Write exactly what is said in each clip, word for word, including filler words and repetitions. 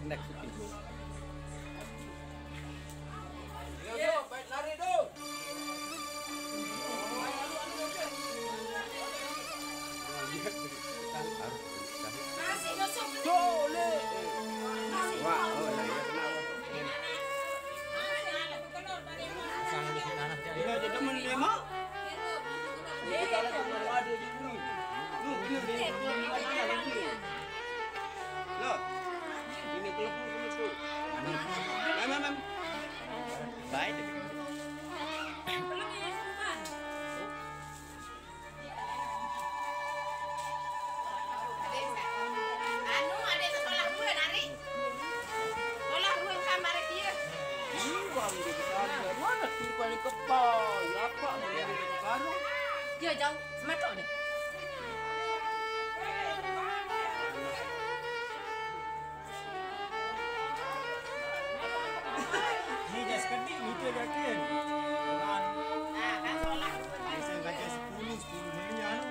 Next. Yo, yo, baik lari tu. Masih Yusuf. Boleh. Wah, oh, nah, iya, kenapa? Ini aja demen dia, Mak. Ini kalau cuma ada di gunung. Loh, ini kelepuk, kelepuk. Mem, mem, mem. Baik. Anu, ada sekolah dua nari. Sekolah dua kamar dia. Ih, bang, dia besar. Mana tu paling kepal? Ya, apa? Dia besar. Dia jauh, sematok ni. Ni dah sekedik ni tu yakin. Kan. Ah, kan solat. Biasa baca sepuluh, sepuluh ni anu.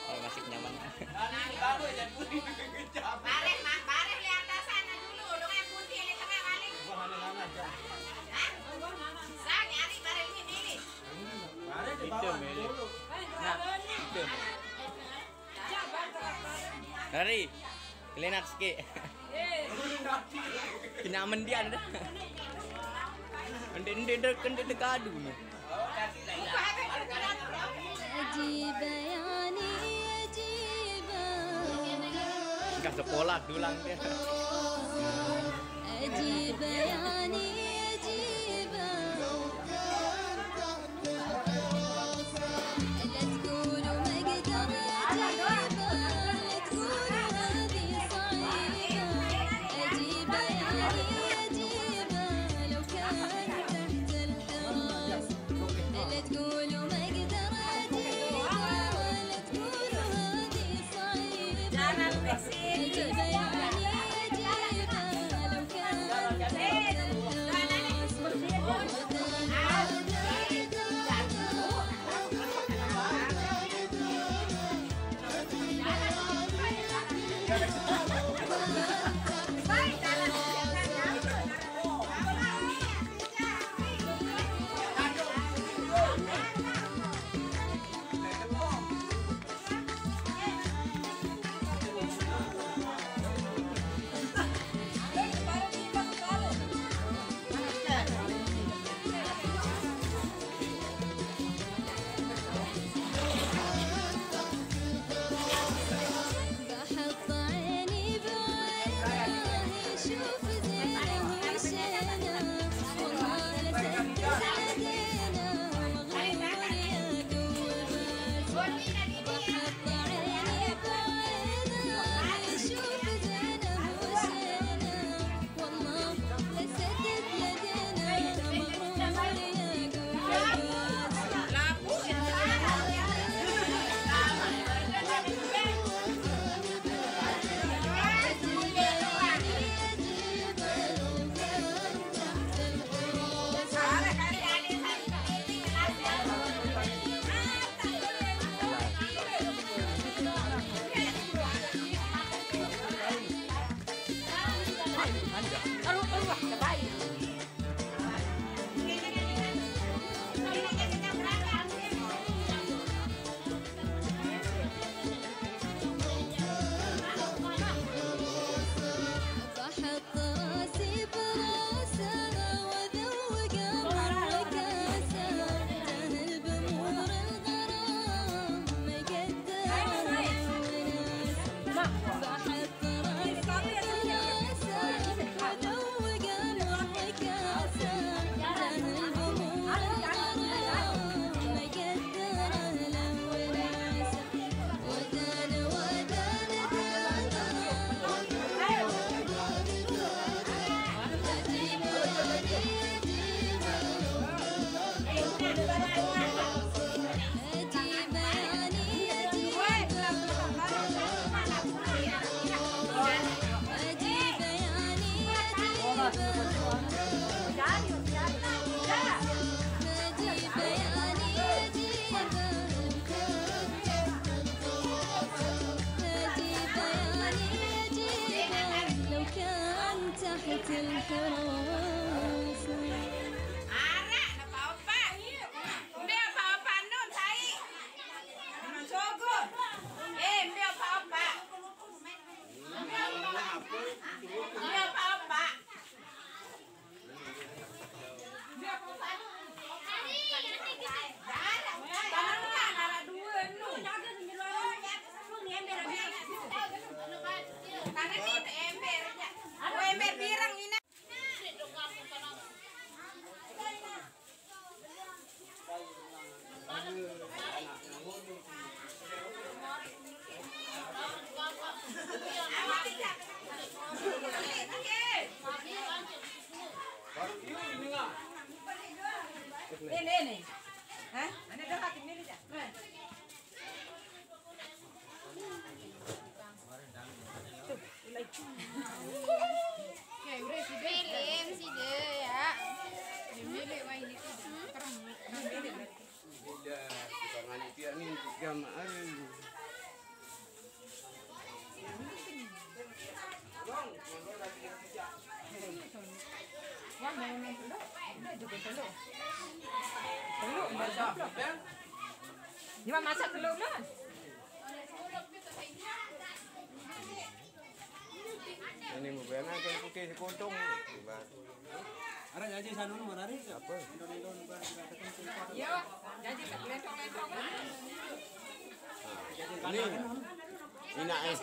Kalau masih nyaman. Bareh, Mas, bareh lihat sana dulu. Lu kan putih di tengah balik. Hah? Saya nyari bareh ini, ini. Itu, Meli. Nah, itu. Lari. Kelenat sikit. Kena mendian dah. Ende, ende, ende, ende, ende kadu ni. Ajib, ya ni, ajib. Dah sekolah dulang dia. Ajib, ya ni, ajib. لا تقولوا ما اقدر اجيبه، لا تقولوا هذه صعيبة. اجيبه يعني اجيبه، لو كان تحت الحراسة. لا تقولوا ما اقدر اجيبه، لا تقولوا هذه صعيبة. اجيبه يعني اجيبه، لو تحت الحراسة. Araq, napa-opa? Mbe opa-opa nun, sai. Sogo. Eh, mbe opa-opa. Mbe opa-opa. Ember birang ini. Ini, ini. Hah? Ini dah hati milih dah. Film sih dia ya. Dia milik wah ini tuh. Tidak, bukan itu yang ini, gambar. Wah, main-main telur. Udah juga telur. Telur, udah telur. Dia mah masak telur, Bang. Ini mau bayar kan putih sekotong. Ada janji sanun mau lari. Apa? Iya, janji tak lentong-lentong. Ini enak eh.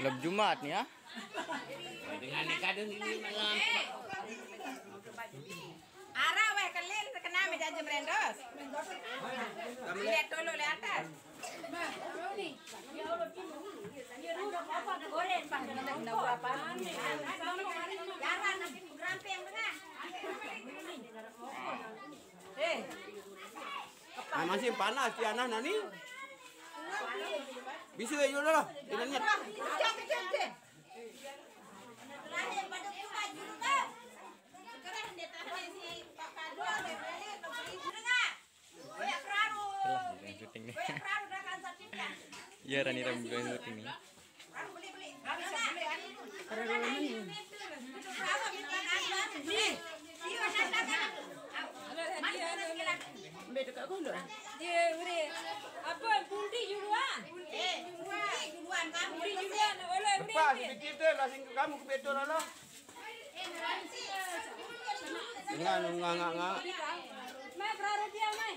Malam Jumat nih ya. Dengan kadang ini malam. Ara weh kelin terkena meja jebrendos. Lihat dulu lihat atas. Jarang nanti geramping tengah. Eh. Ah, masih panas di anak nani. Bisa ya dulu lah. Ini niat. Telah, yang syuting nih. Iya, Rani Rambo yang syuting nih. Apa? Pundi juluan? Pundi juluan, kamu. Pundi juluan, oleh. Lepas sedikit deh, lah sing kamu ke betul lah. Enggak, enggak, enggak, enggak. Mai, berapa rupiah, Mai?